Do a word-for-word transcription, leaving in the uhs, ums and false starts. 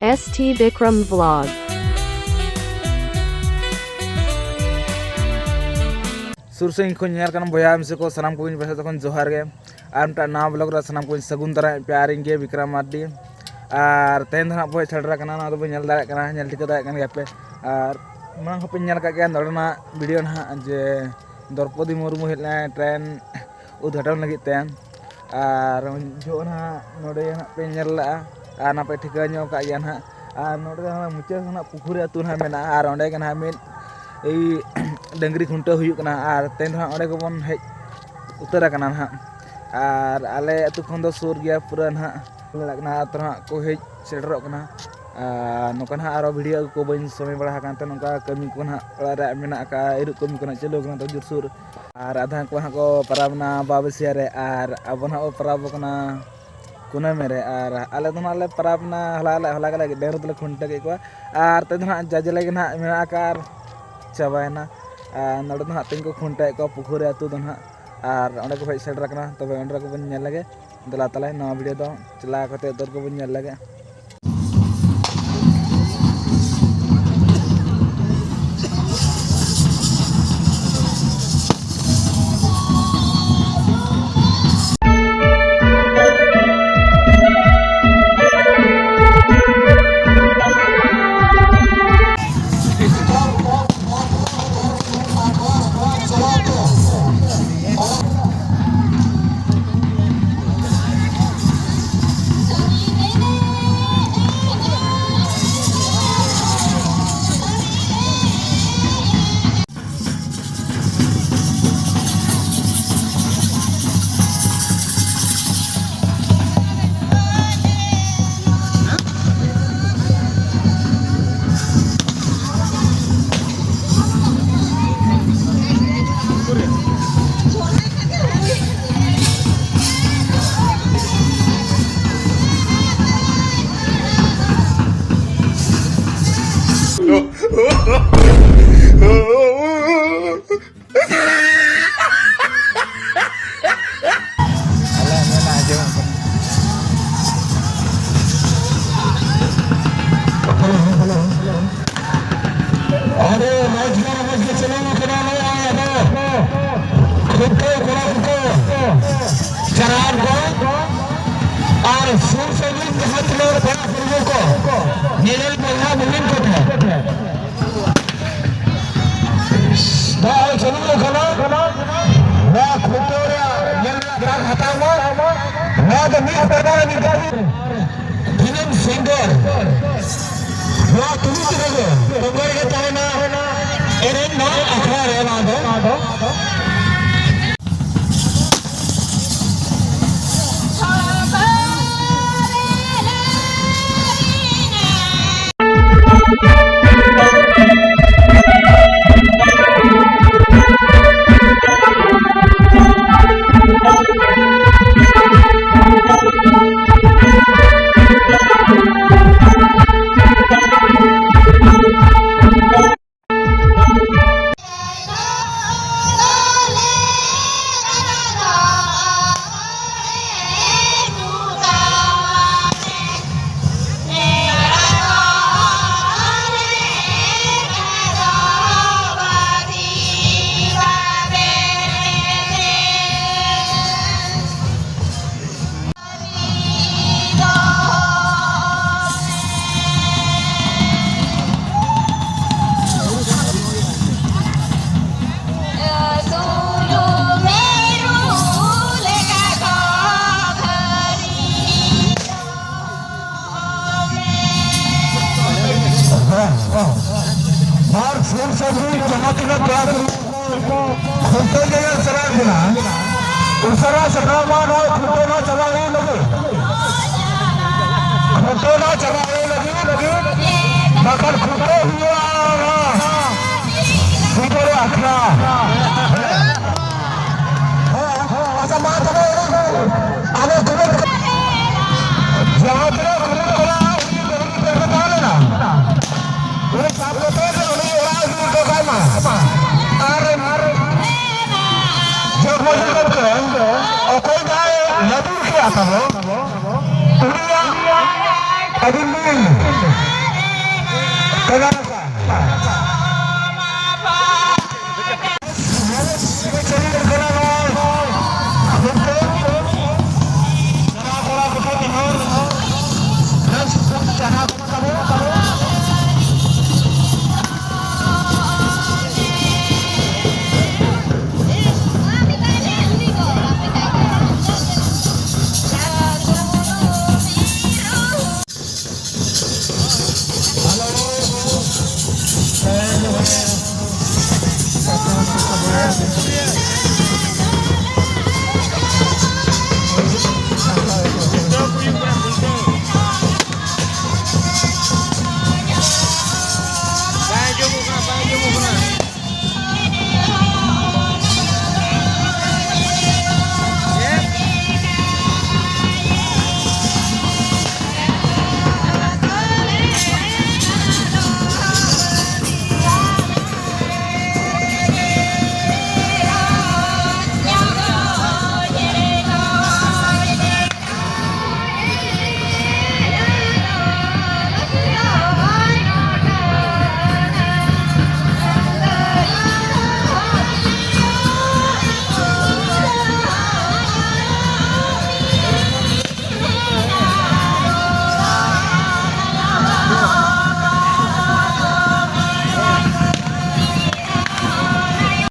S T Bikram Vlog. ᱥᱩᱨ ᱥᱟᱺᱜᱤᱧ ᱠᱷᱚᱱ ᱧᱮᱞ ᱠᱟᱱ ᱵᱚᱭᱦᱟ ᱢᱤᱥᱤ ᱠᱚ, ᱥᱟᱱᱟᱢ ᱠᱚᱜᱮᱧ ᱵᱮᱥ ᱛᱚᱠᱷᱚᱱ ᱡᱚᱦᱟᱨ ᱜᱮ᱾ ᱟᱨ ᱢᱤᱫᱴᱟᱝ ᱱᱟᱣᱟ ᱵᱞᱚᱜ ᱨᱮ ᱥᱟᱱᱟᱢ ᱠᱚᱧ ᱥᱟᱹᱜᱩᱱ ᱫᱟᱨᱟᱢ ᱯᱮᱭᱟ᱾ ᱟᱨ ᱤᱧ ᱜᱮ ᱵᱤᱠᱨᱚᱢ ᱢᱟᱨᱰᱤ᱾ ᱟᱨ ᱛᱮᱦᱮᱧ ᱫᱚ ᱱᱟᱦᱟᱜ ᱵᱚᱱ ᱥᱮᱴᱮᱨ ᱟᱠᱟᱱᱟ, ᱱᱚᱣᱟ ᱫᱚᱵᱚᱱ ᱧᱮᱞ ᱫᱟᱲᱮᱭᱟᱜ ᱠᱟᱱᱟ, ᱧᱮᱞ ᱴᱷᱤᱠᱟᱹ ᱫᱟᱲᱮᱭᱟᱜ ᱠᱟᱱ ᱜᱮᱭᱟ ᱯᱮ᱾ ᱟᱨ ᱢᱟᱲᱟᱝ ᱦᱚᱸᱯᱮ ᱧᱮᱞ ᱟᱠᱟᱫ ᱜᱮᱭᱟ ᱱᱚᱰᱮᱱᱟᱜ ᱵᱷᱤᱰᱤᱭᱳ ᱱᱟᱦᱟᱜ, ᱡᱮ ᱫᱨᱚᱯᱚᱫᱤ ᱢᱩᱨᱢᱩ ᱦᱮᱡ ᱞᱮᱱᱟᱭ ᱴᱨᱮᱱ ᱩᱫᱽᱜᱷᱟᱴᱚᱱ ᱞᱟᱹᱜᱤᱫ ᱛᱮ᱾ ᱟᱨ ᱩᱱ ᱡᱚᱦᱚᱜ ᱱᱟᱦᱟᱜ ᱱᱚᱰᱮ ᱱᱟᱦᱟᱜ ᱯᱮ ᱧᱮᱞ ᱞᱟᱜᱼᱟ, ᱟᱨ ᱱᱟᱯᱟᱭ ᱴᱷᱤᱠᱟᱹ ᱧᱚᱜ ᱟᱠᱟᱫ ᱜᱮᱭᱟ ᱱᱟᱦᱟᱜ᱾ ᱟᱨ ᱱᱚᱰᱮ ᱫᱚ ᱱᱟᱦᱟᱜ ᱢᱩᱪᱟᱹᱫ ᱨᱮ ᱱᱟᱦᱟᱜ ᱯᱩᱠᱷᱩᱨᱤ ᱟᱹᱛᱩ ᱱᱟᱦᱟᱜ ᱢᱮᱱᱟᱜᱼᱟ, ᱟᱨ ᱚᱸᱰᱮ ᱜᱮ ᱱᱟᱦᱟᱜ ᱢᱤᱫ ᱮᱭ ᱰᱟᱹᱝᱨᱤ ᱠᱷᱩᱱᱴᱟᱹᱣ ᱦᱩᱭᱩᱜ ᱠᱟᱱᱟ᱾ ᱟᱨ ᱛᱮᱦᱮᱧ ᱫᱚ ᱱᱟᱦᱟᱜ ᱚᱸᱰᱮ ᱜᱮᱵᱚᱱ ᱦᱮᱡ ᱩᱛᱟᱹᱨ ᱟᱠᱟᱱᱟ ᱱᱟᱦᱟᱜ᱾ ᱟᱨ ᱟᱞᱮ ᱟᱹᱛᱩ ᱠᱷᱚᱱ ᱫᱚ ᱥᱩᱨ ᱜᱮᱭᱟ ᱯᱩᱨᱟᱹ ᱱᱟᱦᱟᱜ, ᱞᱟᱲᱟᱜ ᱠᱟᱱᱟ, ᱟᱨ ᱛᱚ ᱱᱟᱦᱟᱜ ᱠᱚ ᱦᱮᱡ ᱥᱮᱴᱮᱨᱚᱜ ᱠᱟᱱᱟ᱾ ᱟᱨ ᱱᱚᱝᱠᱟ ᱱᱟᱦᱟᱜ ᱟᱨᱚ ᱵᱷᱤᱰᱤᱭᱳ ᱟᱹᱜᱩ ᱠᱚ ᱵᱟᱹᱧ ᱥᱚᱢᱚᱭ ᱵᱟᱲᱟ ᱟᱠᱟᱱ ᱛᱮ, ᱱᱚᱝᱠᱟ ᱠᱟᱹᱢᱤ ᱠᱚ ᱱᱟᱦᱟᱜ ᱚᱲᱟᱜ ᱨᱮ ᱢᱮᱱᱟᱜ ᱟᱠᱟᱫᱼᱟ, ᱤᱨᱚᱜ ᱠᱟᱹᱢᱤ ᱠᱚ ᱱᱟᱦᱟᱜ ᱪᱟᱹᱞᱩ ᱟᱠᱟᱱᱟ ᱛᱚ ᱡᱳᱨᱥᱳᱨ᱾ ᱟᱨ ᱟᱫᱷᱟ ᱠᱚ ᱦᱟᱸᱜ ᱠᱚ ᱯᱟᱨᱟᱵᱽ ᱮᱱᱟ ᱵᱟᱵᱟᱥᱤᱭᱟ ᱨᱮ, ᱟᱨ ᱟᱵᱚ ᱱᱟᱦᱟᱜ ᱵᱚ ᱯᱟᱨᱟᱵᱽ ᱠᱟᱱᱟ ᱠᱩᱱᱟᱹᱢᱤ ᱨᱮ᱾ ᱟᱨ ᱟᱞᱮ ᱫᱚ ᱱᱟᱦᱟᱜ ᱞᱮ ᱯᱟᱨᱟᱵᱽ ᱮᱱᱟ ᱦᱚᱞᱟ, ᱦᱚᱞᱟ ᱜᱮᱞᱮ ᱰᱟᱹᱝᱨᱤ ᱫᱚᱞᱮ ᱠᱷᱩᱱᱴᱟᱹᱣ ᱠᱮᱫ ᱠᱚᱣᱟ᱾ ᱟᱨ ᱛᱮᱦᱮᱧ ᱫᱚ ᱱᱟᱦᱟᱜ ᱡᱟᱡᱽᱞᱮ ᱜᱮ ᱱᱟᱦᱟᱜ ᱢᱮᱱᱟᱜ ᱟᱠᱟᱫ ᱟᱨ ᱪᱟᱵᱟᱭᱮᱱᱟ᱾ ᱟᱨ ᱱᱚᱰᱮ ᱫᱚ ᱱᱟᱦᱟᱜ ᱛᱮᱦᱮᱧ ᱠᱚ ᱠᱷᱩᱱᱴᱟᱹᱣᱮᱫ ᱠᱚᱣᱟ ᱯᱩᱠᱷᱩᱨᱤ ᱟᱹᱛᱩ ᱫᱚ ᱱᱟᱦᱟᱜ᱾ ᱟᱨ ᱚᱸᱰᱮ ᱠᱚ ᱦᱮᱡ ᱥᱮᱴᱮᱨ ᱟᱠᱟᱱᱟ, ᱛᱚᱵᱮ ᱚᱸᱰᱮ ᱠᱚᱵᱚᱱ ᱧᱮᱞ ᱞᱮᱜᱮ᱾ ᱫᱮᱞᱟ ᱛᱟᱞᱟᱭ ᱱᱚᱣᱟ ᱵᱷᱤᱰᱤᱭᱳ ᱫᱚ ᱪᱟᱞᱟᱣ ᱠᱟᱛᱮ ᱩᱛᱟᱹᱨ ᱠᱚᱵᱚᱱ ᱧᱮᱞ ᱞᱮᱜᱮ᱾ ᱟᱨ ᱥᱩᱨ ᱥᱟᱺᱜᱤᱧ ᱡᱟᱦᱟᱸ ᱛᱤᱱᱟᱹᱜ ᱯᱮᱲᱟ ᱯᱩᱨᱵᱷᱩ ᱠᱚ, ᱧᱮᱧᱮᱞ ᱵᱚᱭᱦᱟ ᱵᱩᱦᱤᱱ ᱠᱚ ᱴᱷᱮᱱ ᱱᱚᱣᱟ ᱪᱟᱹᱞᱩ ᱟᱠᱟᱱᱟ᱾ ᱱᱚᱣᱟ ᱠᱷᱩᱱᱴᱟᱹᱣ ᱨᱮᱭᱟᱜ ᱧᱮᱞ ᱨᱮᱭᱟᱜ ᱫᱟᱣ ᱦᱟᱛᱟᱣ ᱢᱟ᱾ ᱱᱚᱣᱟ ᱫᱚ ᱢᱤᱫ ᱥᱮᱨᱢᱟ ᱨᱮ ᱢᱤᱫ ᱫᱷᱟᱣ ᱜᱮ᱾ ᱫᱤᱱᱟᱹᱢ ᱥᱤᱸᱜᱟᱹᱲ ᱱᱚᱣᱟ ᱛᱩᱞᱩᱡ ᱨᱮᱜᱮ ᱛᱚᱸᱜᱮ ᱨᱮᱜᱮ ᱛᱟᱦᱮᱱᱟ ᱮᱱᱮᱡ ᱱᱚᱣᱟ ᱟᱠᱷᱲᱟ ᱨᱮ᱾ ᱱᱚᱣᱟ ᱫᱚ ᱟᱨ ᱥᱩᱨ ᱥᱟᱺᱜᱤᱧ ᱡᱟᱦᱟᱸ ᱛᱤᱱᱟᱹᱜ ᱯᱮᱲᱟ ᱯᱩᱨᱵᱷᱩ ᱠᱷᱩᱱᱴᱟᱹᱣ ᱧᱮᱧᱮᱞ ᱥᱮᱱᱚᱜ ᱠᱟᱱᱟ, ᱩᱥᱟᱹᱨᱟ ᱥᱮᱴᱮᱨᱚᱜ ᱢᱟ ᱱᱚᱣᱟ ᱠᱷᱩᱱᱴᱟᱹᱣ ᱱᱚᱣᱟ ᱪᱟᱵᱟ ᱦᱩᱭ ᱞᱟᱹᱜᱤᱫ᱾ ᱠᱷᱩᱱᱴᱟᱹᱣ ᱱᱚᱣᱟ ᱪᱟᱵᱟ ᱦᱩᱭ ᱞᱟᱹᱜᱤᱫ, ᱞᱟᱹᱜᱤᱫ ᱵᱟᱠᱷᱟᱱ ᱠᱷᱩᱱᱴᱟᱹᱣ ᱦᱩᱭᱩᱜᱼᱟ ᱥᱤᱸᱜᱟᱹᱲ ᱟᱠᱷᱲᱟ᱾ ᱦᱮᱸ, ᱦᱮᱸ, ᱟᱪᱪᱷᱟ, ᱢᱟ ᱛᱚᱵᱮ ᱟᱞᱮ ᱠᱷᱩᱱᱴᱟᱹᱣ ᱡᱟᱦᱟᱸ ᱛᱤᱱᱟᱹᱜ ᱠᱷᱩᱱᱴᱟᱹᱣ ᱠᱚᱲᱟ ᱩᱱᱤ ᱛᱟᱦᱮᱸ ᱞᱮᱱᱟ᱾ ᱩᱱᱤ ᱥᱟᱵ ᱠᱟᱛᱮ ᱩᱱᱤ ᱚᱲᱟᱜ ᱤᱫᱤ ᱦᱚᱴᱚ ᱠᱟᱭ ᱢᱟ᱾ ᱟᱨ ᱡᱚᱜᱽ ᱢᱟᱹᱡᱷᱤ ᱜᱚᱢᱠᱮ ᱚᱠᱚᱭ ᱡᱟᱦᱟᱸᱭ ᱞᱟᱹᱫᱩᱲ ᱠᱮᱜᱼᱟ ᱛᱟᱵᱚ, ᱩᱱᱤᱭᱟᱜ ᱟᱹᱵᱤᱱ ᱵᱤᱱ